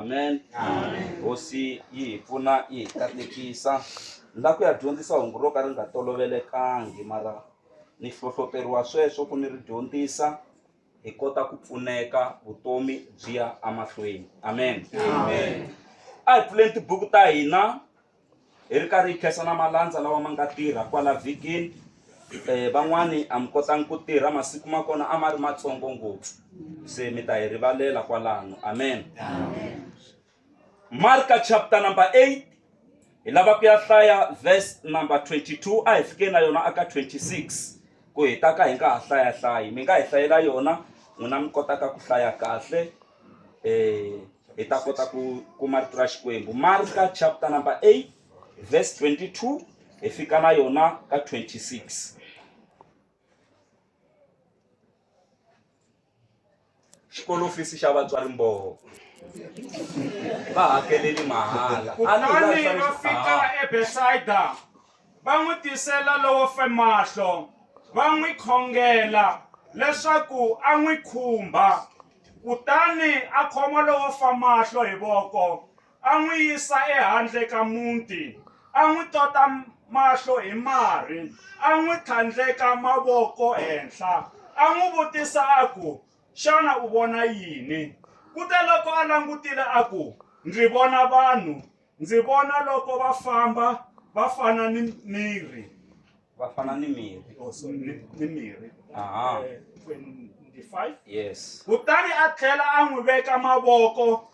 Amen. Hosi yi hi pfuna yi hi katekisa. Ni lava ku ya dyondzisa hungu ro ka ri nga tolovelekangi mara ni hlohloteriwa sweswo ku ni ri dyondzisa hi kota ku pfuneka vutomi byi ya emahlweni. Amen. A hi pfuleni tibuku ta hina hi ri karhi hi khensa na malandza lawa ma nga tirha kwala vhikini um van'wani a mi kotangi ku tirha masiku ma kona a ma ri matsongo ngopfu se mi ta hi rivalela kwalano amen Marka chapter number 8 hi lava ku ya hlaya verse number 22 a hi fike na yona aka 26 ku hi ta ka hi nga ha hlayahlayi mi nga hi hlayela yona n'wina mi kotaka ku hlaya kahle eh hi ta kota ku kuma rito ra Xikwembu Marka chapter number 8 verse 22 hi fika na yona ka 26 xikolofisi xa vatswari mboho va hakeleli mahala Kutani va fika eBesayida, va n'wi tisela lowo fe mahlo, va n'wi khongela leswaku a n'wi khumba. Kutani a khoma lowo fa mahlo hi voko, a n'wi yisa ehandle ka muti, a n'wi tota mahlo hi marhi, a n'wi tlhandleka mavoko henhla, a n'wi vutisa a ku, Xana u vona yini? Kuteloko a langutile a ku, Ndzi vona vanhu, ndzi vona loko va famba va fana ni mirhi. Va fana ni mirhi. Oh, sorry, ni mirhi. Aha. 25. Yes. Kutani a tlhela a n'wi veka mavoko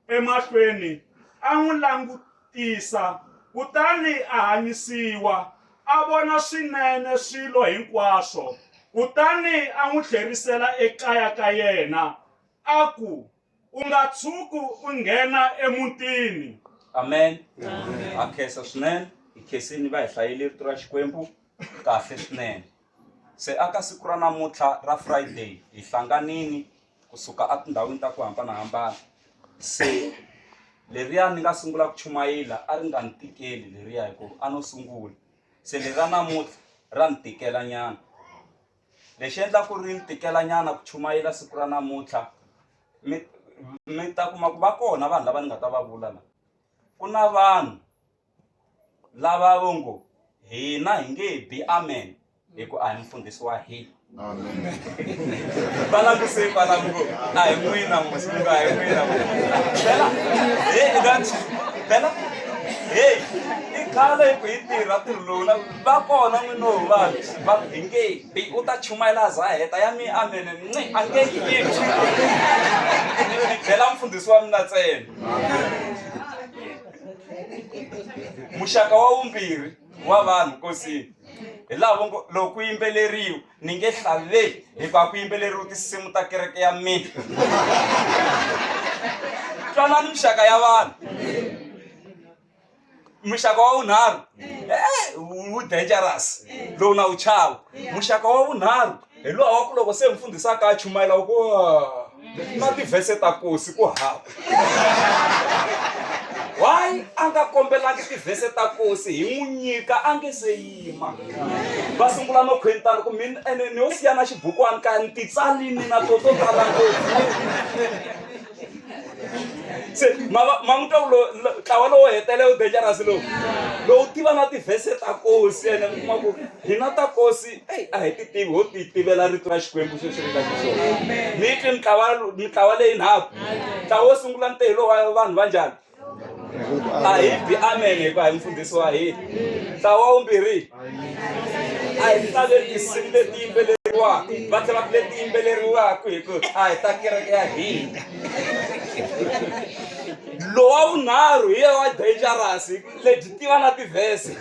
emahlweni, a n'wi langutisa, kutani a hanyisiwa, a vona swinene swilo hinkwaswo. Kutani a n'wi tlherisela ekaya ka yena, a ku, U nga tshuki u nghena emutini. Amen. Ha khensa swinene. Hi khensini va hi hlayele rito ra Xikwembu kahle swinene. Se aka siku ra namuntlha ra Friday hi hlanganini kusuka etindhawini ta ku hambanahambana. Se leriya ni nga sungula ku chumayela a ri nga ni tikeli leriya hi ku a no sungula. Se leri ra namuntlha ra ni tikela nyana. Lexi endlaka ku ri ni tikela nyana ku chumayela siku ra namuntlha mi mi ta kuma ku va kona vanhu lava ni nga ta va vula la. Ku na vanhu lava vo ngo hina hi nge bi amen hi ku a hi mufundhisi wa hina va languse kwala ngo a hi n'wina musi ngo a hi n'wina phela he phela heyi i khale hi ku hi tirha ntirho lowu na va kona n'wino vanhu va hi nge bi u ta chumayela a za a heta ya mi amen nci a nge yimi byela mufundhisi wa mina ntsena Muxaka wa vumbirhi wa vanhu nkosini hi laha vo ngo loko ku yimbeleriwa ni nge hlaleli hikuva ku yimbeleriwa tinsimu ta kereke ya mina twanani mixaka ya vanhu muxaka wa vunharhu eh, wu dangerous lowu na wu chava muxaka wa vunharhu hi luwa wa ku loko se mfundhisi a ka a chumayela wu ku ah, na tivhese ta kosi ku hava why a nga kombelangi tivhese ta kosi hi n'wi nyika a nge se yima va sungula no khwentana ku mina ene ni yo siya na xibukwani kaya ni ti tsalini na to to tala ngopfu se ma ma n'wi twa ku ntlawa lowo hetelela wu dangerous lowu lowu tiva na tivhese ta kosi ene mi kuma ku hina ta kosi eyi a hi ti tivi ho ti tivela rito ra xikwembu sweswi ri nga xiswona mi twi mitlawa mitlawa leyi nharhu ntlawa wo sungula ni tehi lowa vanhu va njhani a hi bi amen hikuva hi mufundhisi wa hina ntlawa wa vumbirhi a hi hlaleli tinsimu leti yimbeleriwaka va tlhela ku leti yimbeleriwaka hi ku a hi ta kereke ya hina lowa vunharhu hi yena wa dangerous lebyi tiva na tivhese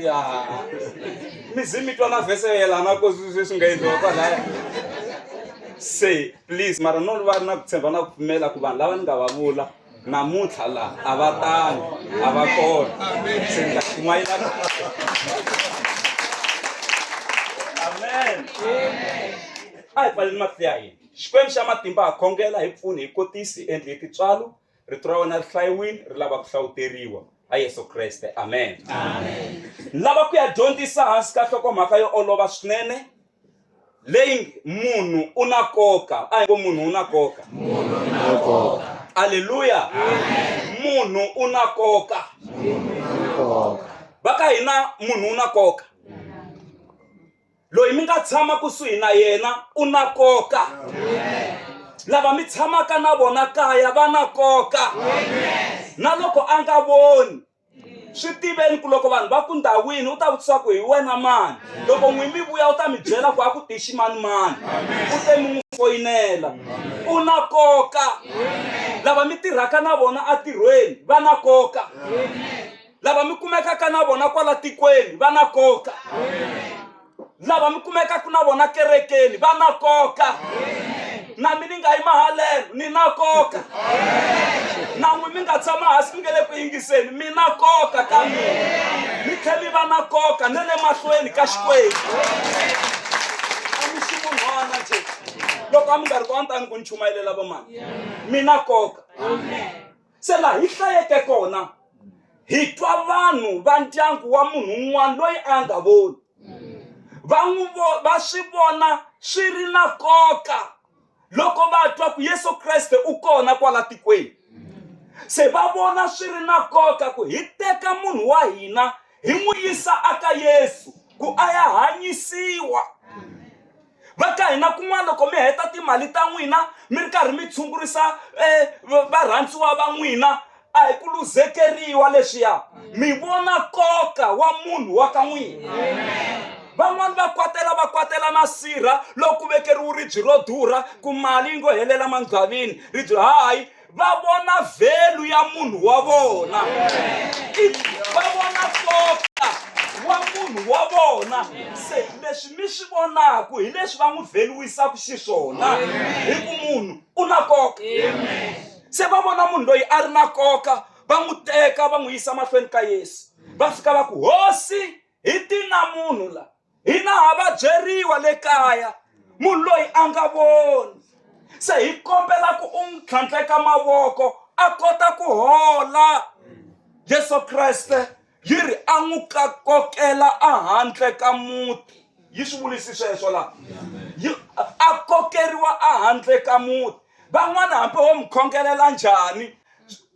ya mi ze mi twa na vhese yo yelana ko sweswi nga endliwa kwalaya se please mara no va na ku tshemba na ku pfumela ku vanhu lava ni nga va vula namuntlha laha a va tani a va kona se ni ta chumayela amen a hi pfaleni mahlo ya hina xikwembu xa matimba ha khongela hi pfuni hi kotisi hi endli hi tintswalo rito ra wena ri hlayiwile ri lava ku hlawuteriwa ha yesu kreste amen lava ku ya dyondzisa hansi ka hlokomhaka yo olova swinene. Leyi munhu u na nkoka. A hi ngo munhu u na nkoka. Aleluya. Munhu u na nkoka. Va ka hina munhu u na nkoka. Loyi mi nga tshama kusuhi na yena u na nkoka. Lava mi tshamaka na vona kaya va na nkoka. Na loko a nga voni swi tiveni ku loko vanhu va ku ndhawini u ta vutisa ku hi wena mani loko n'wi mi vuya u ta mi byela ku a ku tixi mani mani u te mi n'wi foyinela u na nkoka lava mi tirhaka na vona entirhweni va na nkoka lava mi kumekaka na vona kwala tikweni va na nkoka lava mi kumekaka na vona kerekeni va na nkoka na mi ni nga yi mahalelo ni na nkoka na n'wi mi nga tshama hansi mi nge le ku yingiseni mi na nkoka ka mina mi tlhe mi va na nkoka na le mahlweni ka xikwembu a mi ximunhwana nje loko a mi nga ri kona tani ku ni chumayelela vomani mi na nkoka Se laha hi hlayeke kona, hi twa vanhu va ndyangu wa munhu un'wana loyi a nga voni. Va n'wi va swi vona swi ri na nkoka loko va twa ku Yesu Kreste u kona kwala tikweni. Se va vona swi ri na nkoka ku hi teka munhu wa hina hi n'wi yisa aka Yesu ku a ya hanyisiwa. Va ka hina kun'wana loko mi heta timali ta n'wina mi ri karhi mi tshungurisa um varhandziwa va n'wina a hi ku luzekeriwa leswiya mi vona nkoka wa munhu wa ka n'wina van'wani va kwatela va kwatela na sirha loko ku vekeriwe ribye ro durha ku mali yi ngo helela mangcwavini ribye hayi va vona value ya munhu wa vona va vona nkoka wa munhu wa vona se leswi mi swi vonaka hi leswi va n'wi vheluwisaka xiswona hi ku munhu u na nkoka se va vona munhu loyi a ri na nkoka va n'wi teka va n'wi yisa mahlweni ka Yesu va fika va ku hosi hi ti na munhu la Hina ha va byeriwa le kaya munhu loyi a nga voni se hi kombela ku u n'wi tlhandleka mavoko a kota ku hola Yesu Kreste yi ri a n'wi kokela ehandle ka muti yi swi vulisi sweswo la yi a kokeriwa ehandle ka muti van'wana hambi ho mi khongelela njhani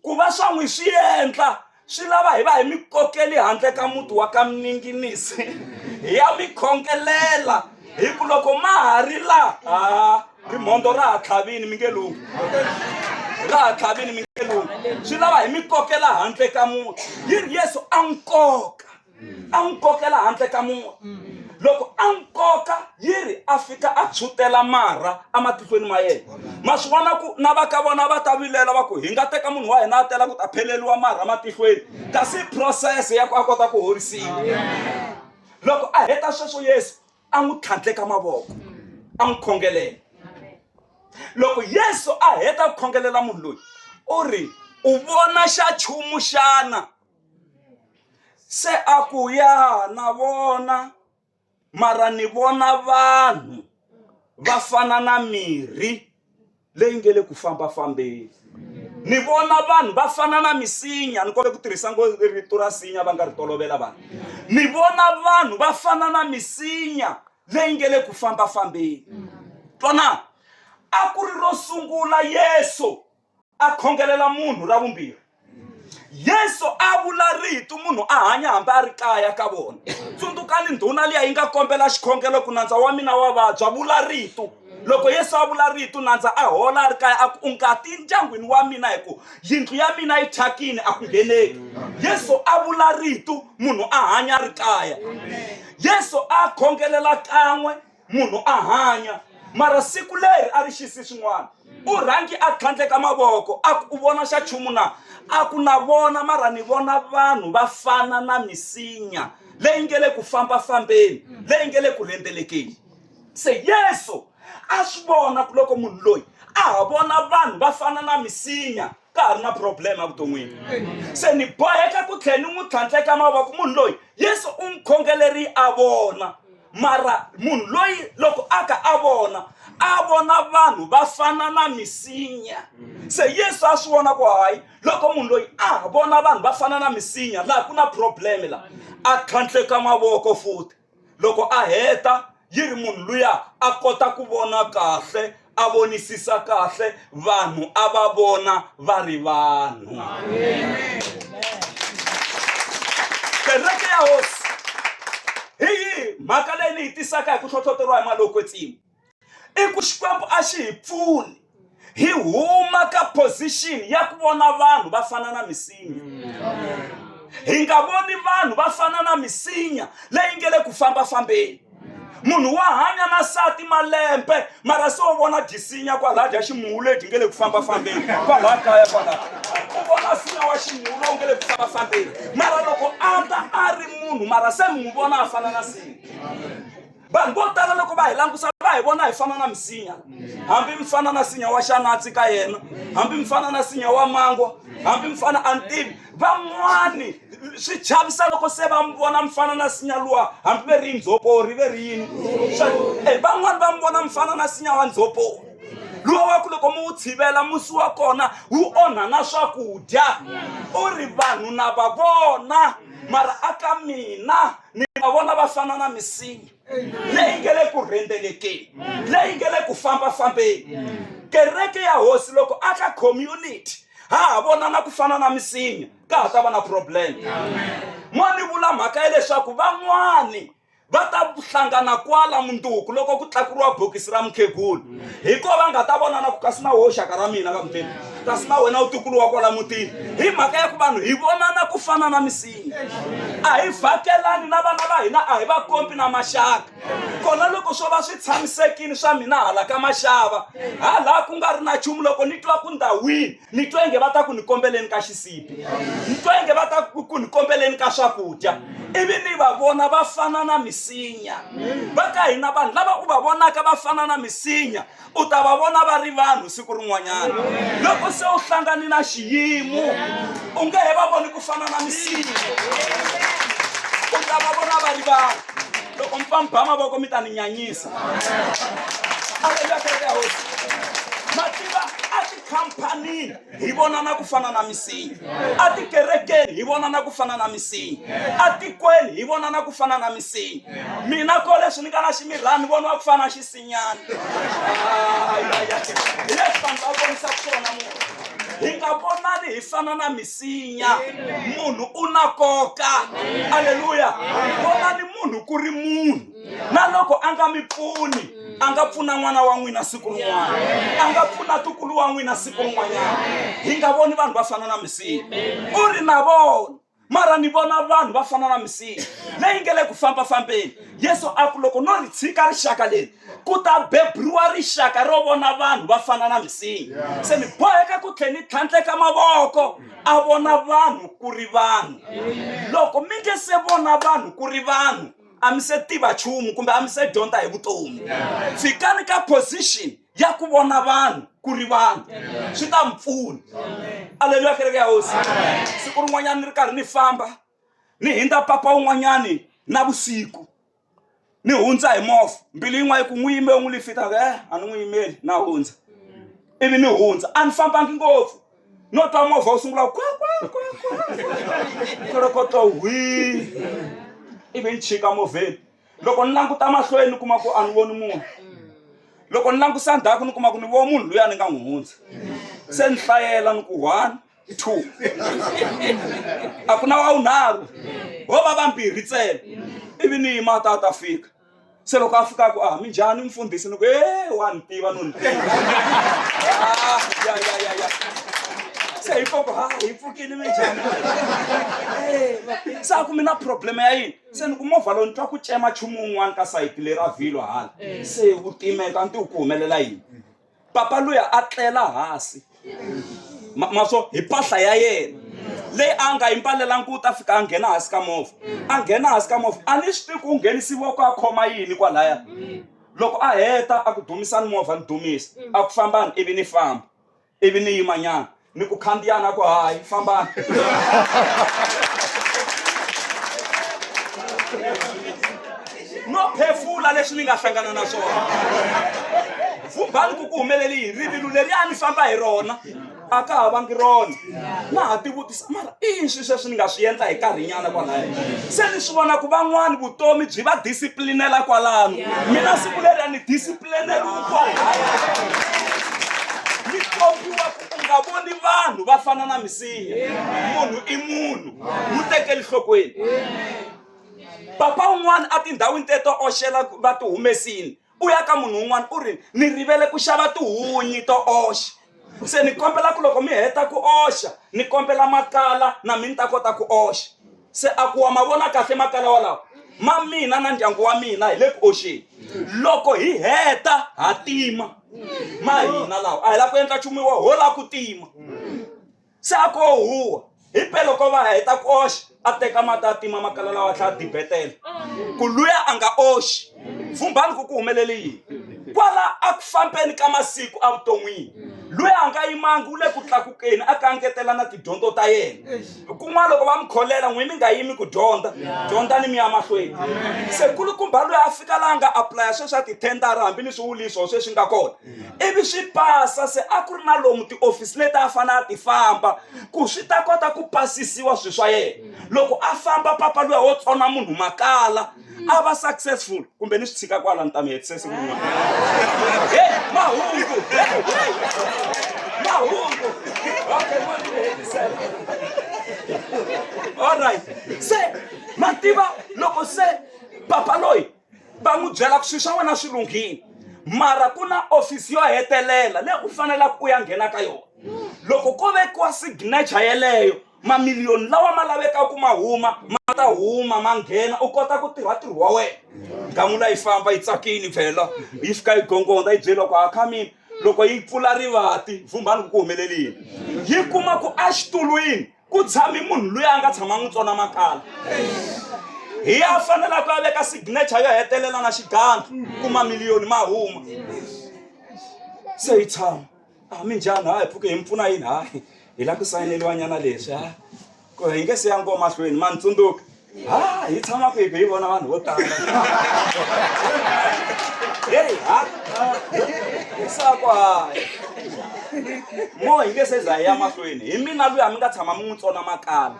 ku va swa n'wi swi endla swi lava hi va hi mi kokeli handle ka muti wa ka mininginisi hi ya mi khongelela hi ku loko ma ha ri la ha rimhondzo ra ha tlhavini mi nge lunghi ra ha tlhavini mi nge lunghi swi lava hi mi kokela handle ka muti yi ri yesu a nkoka a n'wi kokela handle ka munhu loko a n'wi koka yi ri a fika a tshwutela marha ematihlweni ma yena ma swi vona ku na va ka vona va ta vilela va ku hi nga teka munhu wa hina a tela ku ta pheleriwa marha matihlweni kasi process ya ku a kota ku horisiwa loko a heta sweswo yesu a n'wi tlhandleka mavoko a n'wi khongelela loko yesu a heta ku khongelela munhu loyi u ri u vona xa nchumu xana Se a ku, Ya, na vona, mara ni vona vanhu va fana na mirhi leyi nge le ku fambafambeni. Ni vona vanhu va fana na misinya, ni kote ku tirhisa ngo rito ra sinya va nga ri tolovela vanhu. Ni vona vanhu va fana na misinya leyi nge le ku fambafambeni. Twanani, a ku ri ro sungula Yesu a khongelela munhu ra vumbirhi yesu a vula rito munhu a hanya hambi a ri kaya ka vona tsundzukani ndhuna liya yi nga kombela xikhongelo ku nandza wa mina wa vabya vula rito loko yesu a vula rito nandza a hola a ri kaya a ku u nga ti ndyangwini wa mina hi ku yindlu ya mina yi thyakini a ku ngheneki yesu a vula rito munhu a hanya a ri kaya yesu a khongelela kan'we munhu a hanya mara siku leri a ri xisi swin'wana u rhangi a tlhandleka mavoko a ku u vona xa nchumu na a ku na vona mara ni vona vanhu va fana na misinya leyi nge le ku fambafambeni leyi nge le ku rhendzelekeni se yesu a swi vona ku loko munhu loyi a ha vona vanhu va fana na misinya ka ha ri na problem evuton'wini se ni boheka ku tlhela ni n'wi tlhandleka mavoko munhu loyi yesu u n'wi khongeleri a vona mara munhu loyi loko a ka a vona a vona vanhu va fana na misinya se yesu a swi vona ku hayi loko munhu loyi a vona vanhu va fana na misinya laha ku na problem la a tlhandleka mavoko futhi loko a heta. Yi ri munhu luya a kota ku vona kahle, a vonisisa kahle, vanhu a va vona va ri vanhu. Kereke ya Hosi hi yihi mhaka leyi ni yi tisaka hi ku hlohloteriwa hi mali yo kwetsima? I ku Xikwembu a xi hi pfuni hi huma ka position ya ku vona vanhu va fana na misinya. Hi nga voni vanhu va fana na misinya leyi nge le ku fambafambeni. Munhu wa hanya na sati malembe mara se u vona dyisinya kwalaya dya ximuwu lexi nge le ku fambafambeni kwalaya kaya kwalaya u vona sinya wa ximuwu lowu nge le ku fambafambeni mara loko a ta a ri munhu mara se mi n'wi vona a fana na sinya. Vanhu vo tala loko va hi langusa va hi vona hi fana na misinya, hambi mi fana na nsinya wa xanatsi ka yena, hambi mi fana na nsinya wa mangwa, hambi mi fana a ni tivi. Van'wani swi chavisa loko se va mi vona mi fana na nsinya luwa, hambi ve ri ndzhopori ve ri yini. Van'wani va mi vona mi fana na nsinya wa ndzhopori luwa wa ku loko mi wu tshivela musi wa kona wu onha na swakudya. U ri vanhu na va vona mara a ka mina ni va vona va fana na misinya leyi nge le ku rhendzelekeni leyi nge le ku fambafambeni kereke ya hosi loko a ka community ha ha vonana ku fana na misinya ka ha ta va na problem mo ni vula mhaka ya leswaku van'wani va ta hlangana kwala munduku loko ku tlakuriwa bokisi ra mukhegulu hi ko va nga ta vonana ku kasi na wo xaka ra mina ka mutini kasi na wena u tukulu wa kwala mutini hi mhaka ya ku vanhu hi vonana ku fana na misinya a hi vhakelani na vana va hina a hi va kombi na maxaka kona loko swo va swi tshamisekile swa mina hala ka maxava hala ku nga ri na nchumu loko ni twa ku ndhawini ni twa inge va ta ku ni kombeleni ka xisibi ni twa inge va ta ku ni kombeleni ka swakudya ivi ni va vona va fana na misinya va ka hina vanhu lava u va vonaka va fana na misinya u ta va vona va ri vanhu siku rin'wanyana loko se u hlangane na xiyimo u nge he va voni ku fana na misinya u ta va vona va ri vanhu loko mi pfa mi ba mavoko mi ta ni nyanyisa aleluya kereke ya hosi ma tiva a tikhampanini hi vonana ku fana na misinya atikerekeni hi vonana ku fana na misinya atikweni hi vonana ku fana na misinya mina ko leswi ni nga na ximirhani ni voniwa ku fana na xisinyana hi leswi vanhu va vonisaka swona munhu hi nga vonani hi fana na misinya munhu u na nkoka aleluya vonani munhu ku ri munhu na loko a nga mi pfuni a nga pfuna n'wana wa n'wina siku rin'wana a nga pfuna tukulu wa n'wina siku rin'wanyana hi nga voni vanhu va fana na misinya u ri na vona mara ni vona vanhu va fana na misinya leyi nge le ku fambafambeni yesu a ku loko no ri tshika rixaka leri ku ta beburiwa rixaka ro vona vanhu va fana na misinya se ni boheka ku tlhe ni tlhandleka mavoko a vona vanhu ku ri vanhu loko mi nge se vona vanhu ku ri vanhu a mi se tiva nchumu kumbe a mi se dyondza hi vutomi fikani ka position ya ku vona vanhu ku ri vanhu swi ta mi pfuna aleluya kereke ya hosi siku rin'wanyana ni ri karhi ni famba ni hindza papa un'wanyani na vusiku ni hundza hi movha mbilu yin'wana yi ku n'wi yime u n'wi lifita ku eh a ni n'wi yimeli na hundza ivi ni hundza a ni fambangi ngopfu no twa movha wu sungula kwa kwa kwa kwa kolokoto hwi ivi ni chika movheni loko ni languta mahlweni ni kuma ku a ni voni munhu loko ni langusa ndzhaku ni kuma ku ni vona munhu luya ni nga n'wi hundza se ni hlayela ni ku 1 2 a ku na wa vunharhu ho va vambirhi ntsena ivi ni yima a ta a ta fika se loko a fika ku a ah, minjhani mfundhisi ni ku e wa ni tiva no ni tiva ah, ya ya ya ya se hi koko ha hi pfukile minjhani eh, se a ku mi na problem ya yini se ni ku movha lowu ni twa ku cema nchumu wun'wana ka sayiti leri a vhilwa hala eh. se wu timeka ni ti ku humelela yini papa luya a tlela hansi ma swo hi mpahla ya yena leyi a nga yi mbalelangi ku ta fika a nghena hansi ka movha a nghena hansi ka movha a ni swi tivi ku u nghenisi voko a khoma yini kwalaya loko a heta a ku dumisani movha ni dumisa a ku fambani ivi ni famba ivi ni yimanyana ni ku khandziyana ku hayi fambani no phefula leswi ni nga hlangana na swona vhumbani ku ku humeleli yini rivilo leri a ni famba hi rona A ka ha vangi rona. Na ha tivutisa mara i yini swilo sweswi ni nga swi endla hi nkarhinyana kwalaya. Se ni swi vona ku van'wani vutomi byi va disciplinela kwalano. Mina siku leriya ni disciplineriwe kwalaya. Ni kombiwa ku u nga voni vanhu va fana na misinya. Munhu i munhu. N'wi tekeli nhlokweni. Papa un'wana etindhawini teto oxela va ti humesile. U ya ka munhu un'wana u ri, Ni rivele ku xava tihunyi to oxa. Se ni kombela ku loko mi heta ku oxa, ni kombela makala na mi ni ta kota ku oxa. Se a ku wa ma vona kahle makala walawo? Ma mina na ndyangu wa mina hi le ku oxeni. Loko hi heta ha tima. Ma hina lawa a hi la ku endla nchumu wa ho la ku tima. Se a ko huwa. Hi pele ko va heta ku oxa, a teka mati a tima makala lawa a tlhela a dibetela. Ku luya a nga oxi. Vhumbani ku ku humelele yini. Kwala a ku fambeni ka masiku evuton'wini, luya a nga yimangi u le ku tlakukeni a kangetela na tidyondzo ta yena. Kun'wana loko va mi kholela n'wi mi nga yimi ku dyondza, dyondzani mi ya mahlweni. Se kulukumba luya a fika laha a nga apulaya sweswi a tithendara hambi ni swiwuliso sweswi nga kona. Ivi swi pasa se a ku ri na lomu tiofisi leti a fanele a ti famba ku swi ta kota ku pasisiwa swilo swa yena. Loko a famba papa luya wo tsona munhu makala a va successful kumbe ni swi tshika kwala ni ta mi hetise siku rin'wana. Hey, mahungu mahungu okay mo ni hetisela. All right se ma tiva loko se papa loyi va n'wi byela ku swilo swa wena swi lunghile mara ku na ofisi yo hetelela leyi u fanelaka u ya nghena ka yona loko ko vekiwa signature yeleyo mamiliyoni lawa ma lavekaka ma huma ma ta huma ma nghena u kota ku tirha ntirho wa wena ngamula yi famba yi tsakini phela yi fika yi gongondza yi byela ku akhamini loko yi pfula rivati vhumbani ku ku humelelini yi kuma ku exitulwini Ku tshami munhu luya a nga tshama n'wi tsona makala. Hi ya fanela ku ya veka signature yo hetelela na xigandlo ku mamiliyoni ma huma. Se hi tshama. A minjhani ha hi pfuke hi mi pfuna yini hayi hi la ku sayineliwa nyana leswi ha ku hi nge se ya ngo mahlweni ma ni tsundzuka ha hi tshama kwihi hi vona vanhu vo tala heyi ha sako hayi mo hi nge se za hi ya mahlweni hi mina luya mi nga tshama mi n'wi tsona makala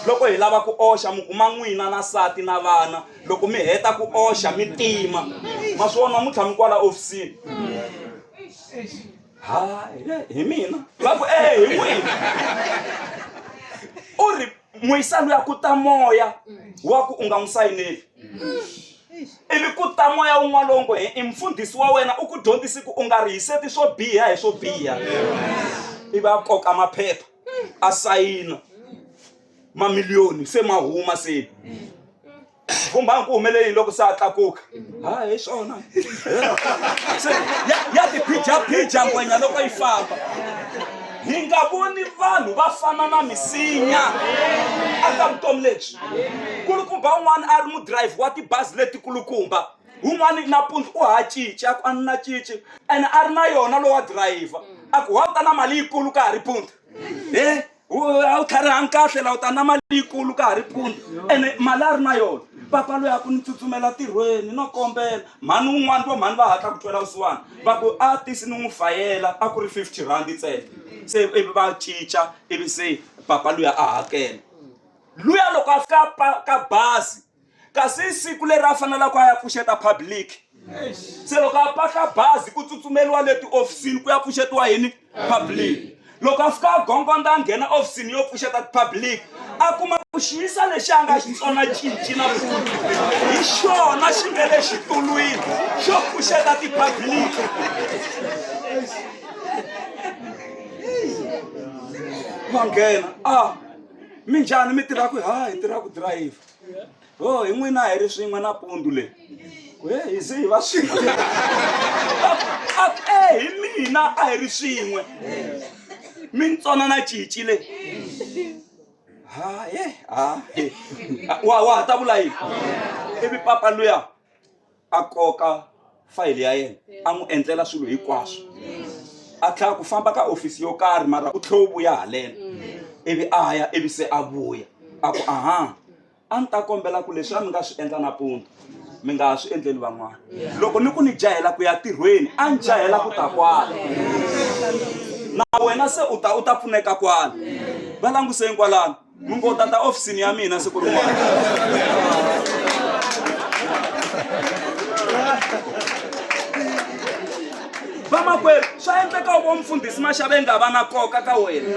loko hi lava ku oxa mi kuma n'wina na sati na vana loko mi heta ku oxa mi tima ma swi vona namuntlha mi kwala ofisini ha hi mina va ku e hi n'wina u ri Muyisa luya ku ta moya wa ku u nga n'wi sayineli. Ivi ku ta moya wun'wana lowu ngo he i mfundhisi wa wena u ku dyondzisi ku u nga rihiseti swo biha hi swo biha. Ivi a koka maphepha a sayina mamiliyoni se ma huma se. Vhumbani ku humelele yini loko se a tlakuka ha hi swona se ya, ya tiphijapija ngwenya loko yi famba hi nga voni vanhu va fana na misinya aka vutomi lebyi kulukumba un'wana a ri mudirayivhi wa tibazi letikulukumba un'wana nampundzu u ha cinci a ku a ni na cinci ene a ri na yona lowa dirayivha a ku wa ta na mali yikulu ka ha ri mpundzu he a wu tlharihangi kahle la u ta na mali yikulu ka ha ri mpundzu ene mali a ri na yona papa loyi a ku ni tsutsumela ntirhweni no kombela mhani wun'wana vo mhani va hatla ku twela vusiwana va ku a tisi ni n'wi fayela a ku ri 50 rand ntsena se ivi va cinca ivi se papa luya a hakela luya loko a fika ka bazi kasi siku leri a fanelaka a ya pfuxeta public se loko a paka bazi ku tsutsumeliwa le tiofisini ku ya pfuxetiwa yini public loko a fika a gongonda a nghena ofisini yo pfuxeta public a kuma ku xiyisa lexi a nga xi tsona cinci na futhi hi xona xi nga le xitulwini xo pfuxeta ti-public va nghena a minjhani mi tirha kwihi ha hi tirha ku dirayivha ho hi n'wina hi ri swin'we na pundu leyi ku he hi ze hi va swin'we a ku e hi mina a hi ri swin'we mi ni tsona na cici leyi ha ye ha wa wa ha ta vula yini ivi papa luya a koka fayili ya yena a n'wi endlela swilo hinkwaswo a tlhela ku famba ka ofisi yo karhi mara u tlhe u vuya haleno ivi a ya ivi se a vuya a ku aha a ni ta kombela ku leswi a mi nga swi endla nampundzu mi nga ha swi endleli van'wana loko ni ku ni jahela ku ya tirhweni a ni jahela ku ta kwala na wena. Wena se u ta u ta pfuneka kwala. Va languseni kwalano. Mi ngo ta ta ofisini ya mina siku rin'wana. Vamakwerhu, swa endleka u vo mfundhisi Maxaveni nga va na nkoka ka wena,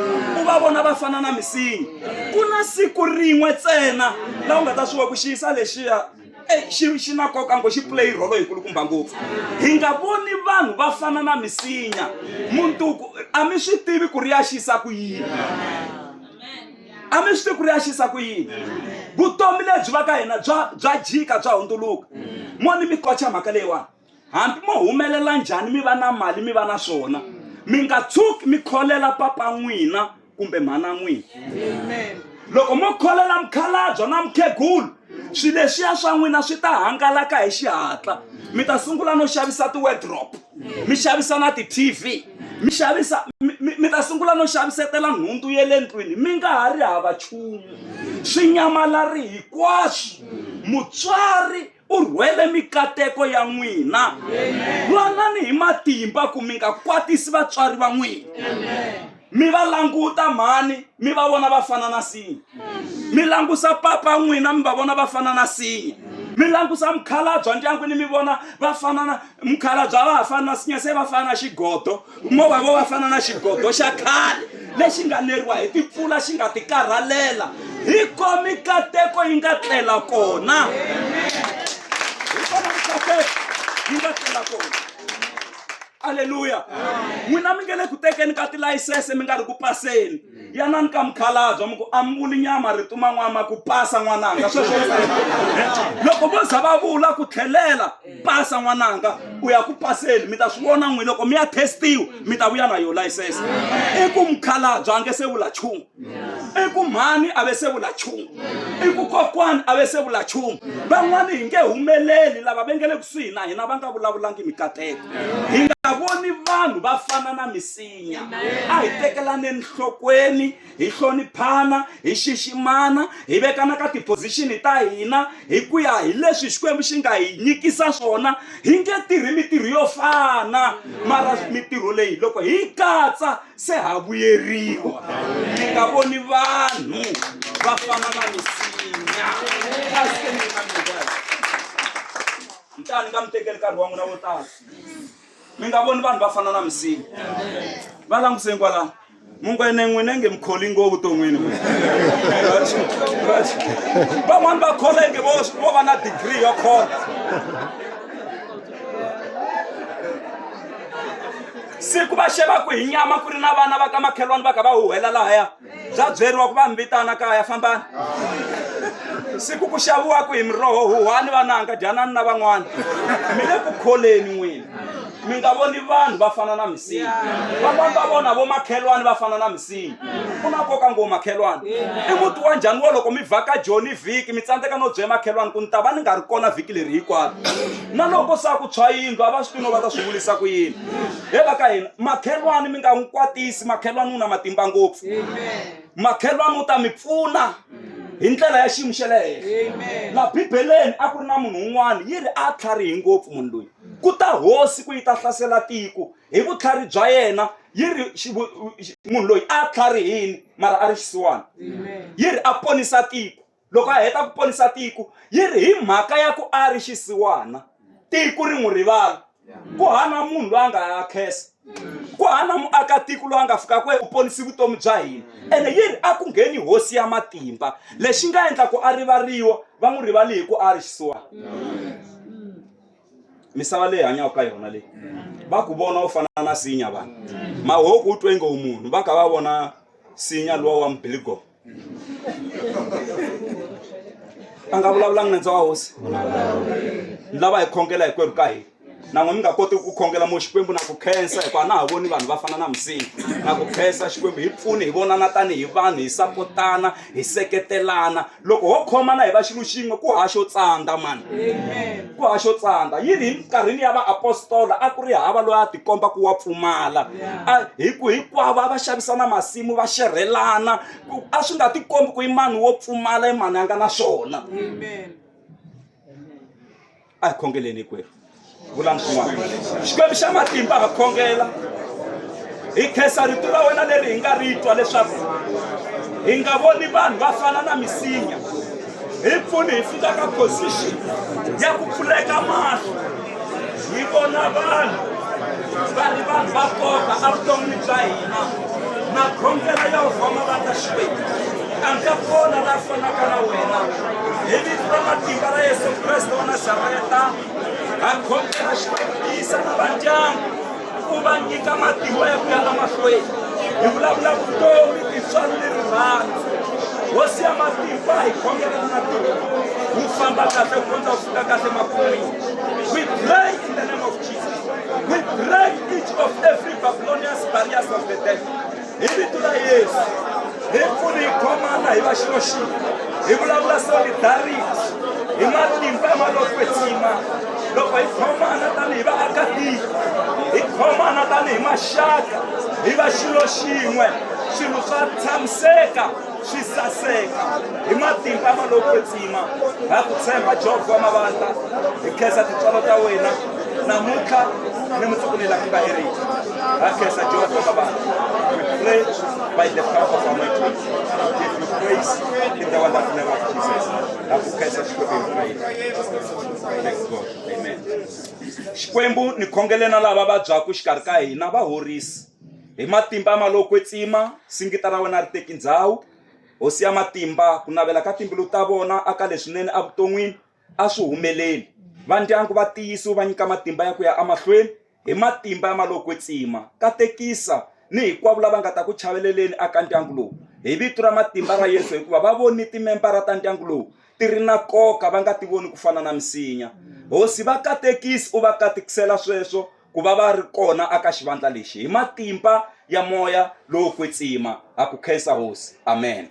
u va vona va fana na misinya. Ku na siku rin'we ntsena laha u nga ta swi vona ku xiyisa lexiya e xi xi na nkoka ngo xi play rholo yikulukumba ngopfu. Hi nga voni vanhu va fana na misinya. Muntuku a mi swi tivi ku ri ya xisa ku yini. A mi swi tivi ku ri ya xisa ku yini. Vutomi lebyi va ka hina bya bya jika bya hundzuluka. Mo ni mi kocha mhaka leyiwani. Hambi mo humelela njhani mi va na mali mi va na swona, mi nga tshuki mi kholela papa n'wina kumbe mhana n'wina. Loko mo kholela mukhalabye na mukhegulu, swilo leswiya swa n'wina swi ta hangalaka hi xihatla. Mi ta sungula no xavisa ti-wardrobe, mi xavisa na ti-T_V, mi xavisa mi, mi, mi ta sungula no xavisetela nhundzu ya le ndlwini mi nga ha ri hava nchumu. Swi nyamalari hinkwaswo. Mutswari U rhwele mikateko ya n'wina. Lwanani hi matimba ku mi nga kwatisi vatswari va n'wina. Mi va languta mhani mi va vona va fana na sinya. Mi langusa papa n'wina mi va vona va fana na sinya. Mi langusa mukhalabye ndyangwini mi vona va fana na mukhalabye a va ha fani na sinya se va fana na xigodo. Movha vo va fana na xigodo xa khale lexi nga neriwa hi timpfula xi nga tikarhalela hi ko mikateko yi nga tlela kona hi kona mikateko yi nga tlela kona aleluya n'wina mi nge le ku tekeni ka tilayisense mi nga ri ku paseni yanani ka mukhalabye mi ku a mi vuli nyama rito man'wana ma ku pasa n'wananga sweswo loko vo za va vula ku tlhelela pasa n'wananga u ya ku paseni mi ta swi vona n'wi loko mi ya testiwa mi ta vuya na yo layisense i ku mukhalabye a nge se vula nchumu i ku mhani a ve se vula nchumu i ku kokwani a ve se vula nchumu van'wani hi nge humeleli lava va nge le kusuhi na hina va nga vulavulangi mikateko hi nga voni vanhu va fana na misinya a hi tekelaneni nhlokweni hi hloniphana hi xiximana hi vekana ka tiphozixini ta hina hi ku ya hi leswi Xikwembu xi nga hi nyikisa swona hi nge tirhi mitirho yo fana mara mitirho leyi loko hi yi katsa se ha vuyeriwa mi nga voni vanhu va fana na misinya ni nga mi tekeli nkarhi wa n'wina wo tala mi nga voni vanhu va fana na misinya va languseni kwalano Munghana n'wina nge mi kholi ngo vuton'wini van'wani va khola inge vo vo va na degree yo khola siku va xevaku hi nyama ku ri na vana va ka makhelwani va ka va huhela lahaya bya byeriwa ku va mi vitana kaya fambani siku ku xaviwaku hi miroho huhwani vananga dyanani na van'wana mi le ku kholeni n'wina mi nga voni vanhu va fana na misinya van'wana va vona vo makhelwani va fana na misinya ku na nkoka ngo makhelwani i muti wa njhani wo loko mi vhaka joni vhiki mi tsandzeka no byela makhelwani ku ni ta va ni nga ri kona vhiki leri hinkwaro na loko sa ku tshwa yindlu a va swi tivi no va ta swi vulisa ku yini he va ka hina makhelwani mi nga n'wi kwatisi makhelwani wu na matimba ngopfu makhelwani wu ta mi pfuna hi ndlela ya xiyimo xa le henhla la bibeleni a ku ri na munhu un'wana yi ri a tlharihi ngopfu munhu loyi Ku ta hosi ku yi ta hlasela tiko hi vutlhari bya yena yi ri munhu loyi a tlharihini mara a ri xisiwana yi ri a ponisa tiko loko a heta ku ponisa tiko yi ri hi mhaka ya ku a ri xisiwana tiko ri n'wi rivala ku hana munhu loyi a nga ya khensa ku hana muakatiko loyi a nga fika ku u ponisi vutomi bya hina ene yi ri a ku ngheni hosi ya matimba lexi nga endla ku a rivariwa va n'wi rivali hi ku a ri xisiwana misava leyi hanyaka ka yona leyi va ku vona u fana na sinya vanhu mahoku u twe ngo munhu va ka va vona sinya luwa wa mubiligo a nga vulavulanga nandza wa hosi ni lava hi khongela hinkwerhu ka hina na n'we mi nga koti ku khongela mo xikwembu na ku khensa hikuva a na ha voni vanhu va fana na misinya na ku khensa xikwembu hi pfuni hi vonana tanihi vanhu hi sapotana hi seketelana loko ho khomana hi va xilo xin'we ku ha xo tsandza mani ku ha xo tsandza yi ri hi minkarhini ya vaapostola a ku ri hava loyi a tikomba ku wa pfumala hi ku hinkwavo a va xavisana masimu va xerhelana a swi nga tikombi ku i mani wo pfumala i mani a nga na swona a hi khongeleni hinkwerhu vulani swin'wana xikwembu xa matimba ha khongela Hi khensa rito ra wena leri hi nga ri twa leswaku hi nga voni vanhu va fana na misinya. Hi pfuni hi fika ka position ya ku pfuleka mahlo hi vona vanhu va ri vanhu va nkoka evuton'wini bya hina. Na khongela Yehovha wa mavandla Xikwembu, a nga kona la fanaka na wena. Hi vito ra matimba ra Yesu Kreste wa Nazareta, ha khongela Xikwembu, tiyisa na vandyangu u va nyika matimba ya ku ya emahlweni. Hi vulavula vutomi, tintswalo ni rirhandzu. Hosi ya matimba, hi khongela na matimba wu famba kahle ku kondza wu fika kahle makun'wini. We pray in the name of Jesus. We break each of every Babylonian barriers of the devil. Hi vito ra Yesu, hi pfuni hi khomana hi va xilo xin'we, hi vulavula solidarity hi matimba ma lo kwetsima. Loko hi khomana tanihi vaakatiko, hi khomana tanihi maxaka, hi va xilo xin'we, swilo swa tshamiseka, swi saseka hi matimba ma lo kwetsima. Ha ku tshemba Jehovha wa mavandla, hi khensa tintswalo ta wena namuntlha ni mundzuku ni laha ku nga heriki. Ha khensa Jehovha wa mavandla. We pray by the power of anointing. We give you praise in the wonderful name of Jesus. Ha ku khensa Xikwembu hi pray. Thank God. Amen. Xikwembu ni khongele na lava vabyaka xikarhi ka hina va horisi hi matimba ma lo kwetsima singita ra wena ri teki ndzhawu hosi ya matimba ku navela ka timbilu ta vona aka leswinene evuton'wini a swi humeleli va ndyangu va tiyisi u va nyika matimba ya ku ya emahlweni hi matimba ya malo kwetsima katekisa ni hinkwavo lava nga ta ku chaveleleni aka ndyangu lowu hi vito ra matimba ra Yesu hikuva va voni timembara ta ndyangu lowu ti ri na nkoka va nga ti voni ku fana na misinya hosi va katekisi u va katekisela sweswo ku va va ri kona aka xivandla lexi hi matimba ya moya lowo kwetsima ha ku khensa hosi amen.